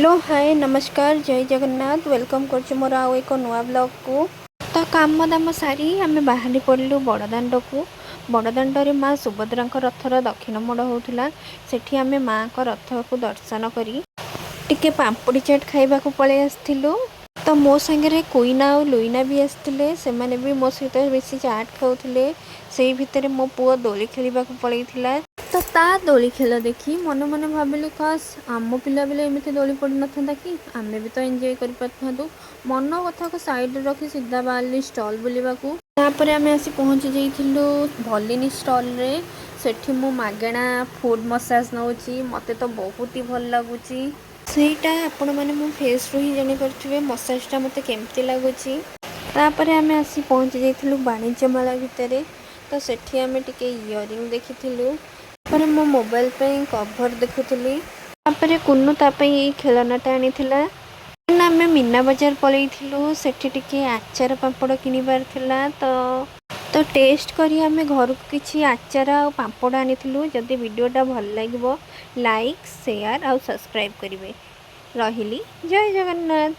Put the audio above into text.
Hello, ହାଏ, ନମସ୍କାର, ଜୟ Jagannath. Welcome କରୁଛି ମୋର ଆଉ ଏକ ନୂଆ ବ୍ଲଗ୍କୁ। ତ କାମ ଦାମ ସାରି ଆମେ ବାହାରି ପଡ଼ିଲୁ ବଡ଼ଦାଣ୍ଡକୁ। ବଡ଼ଦାଣ୍ଡରେ ମା ସୁଭଦ୍ରାଙ୍କ ରଥର ଦକ୍ଷିଣ ମୋଡ଼ ହେଉଥିଲା। ସେଠି ଆମେ ମାଆଙ୍କ ରଥକୁ ଦର୍ଶନ କରି ଟିକେ ପାମ୍ପୁଡ଼ି ଚାଟ୍ ଖାଇବାକୁ ପଳେଇ ଆସିଥିଲୁ। ତ ମୋ ସାଙ୍ଗରେ କୁଇନା ଆଉ ଲୁଇନା ବି ଆସିଥିଲେ। ସେମାନେ ବି ମୋ ସହିତ ବେଶୀ ଚାଟ୍ ଖାଉଥିଲେ। ସେଇ ଭିତରେ ମୋ ପୁଅ ଦୋଳି ଖେଳିବାକୁ ପଳେଇଥିଲା। ତ ତା ଦୋଳି ଖେଳ ଦେଖି ମନେ ମନେ ଭାବିଲି, କାସ୍ ଆମ ପିଲାବେଳେ ଏମିତି ଦୋଳି ପଡ଼ିନଥାନ୍ତା କି, ଆମେ ବି ତ ଏନ୍ଜୟ କରିପାରିଥାନ୍ତୁ। ମନ କଥାକୁ ସାଇଡ଼ରେ ରଖି ସିଧା ବାହାରିଲି ଷ୍ଟଲ୍ ବୁଲିବାକୁ। ତାପରେ ଆମେ ଆସି ପହଞ୍ଚି ଯାଇଥିଲୁ ଭଲିନି ଷ୍ଟଲ୍ରେ। ସେଠି ମୁଁ ମାଗଣା ଫୁଟ୍ ମସାଜ ନେଉଛି। ମୋତେ ତ ବହୁତ ହି ଭଲ ଲାଗୁଛି। ସେଇଟା ଆପଣମାନେ ମୋ ଫେସ୍ରୁ ହିଁ ଜାଣିପାରୁଥିବେ ମସାଜଟା ମୋତେ କେମିତି ଲାଗୁଛି। ତାପରେ ଆମେ ଆସି ପହଞ୍ଚି ଯାଇଥିଲୁ ବାଣିଜ୍ୟ ମେଳା ଭିତରେ। ତ ସେଠି ଆମେ ଟିକେ ଇୟରିଂ ଦେଖିଥିଲୁ। ତାପରେ ମୋ ମୋବାଇଲ ପାଇଁ କଭର୍ ଦେଖୁଥିଲି। ତାପରେ କୁନୁ ତା ପାଇଁ ଏଇ ଖେଳନାଟା ଆଣିଥିଲା। ଦେନ୍ ଆମେ ମୀନା ବଜାର ପଳେଇଥିଲୁ। ସେଠି ଟିକେ ଆଚାର ପାମ୍ପଡ଼ କିଣିବାର ଥିଲା। ତ ଟେଷ୍ଟ କରି ଆମେ ଘରକୁ କିଛି ଆଚାର ଆଉ ପାମ୍ପଡ଼ ଆଣିଥିଲୁ। ଯଦି ଭିଡ଼ିଓଟା ଭଲ ଲାଗିବ, ଲାଇକ୍, ସେୟାର ଆଉ ସବସ୍କ୍ରାଇବ୍ କରିବେ। ରହିଲି, ଜୟ ଜଗନ୍ନାଥ।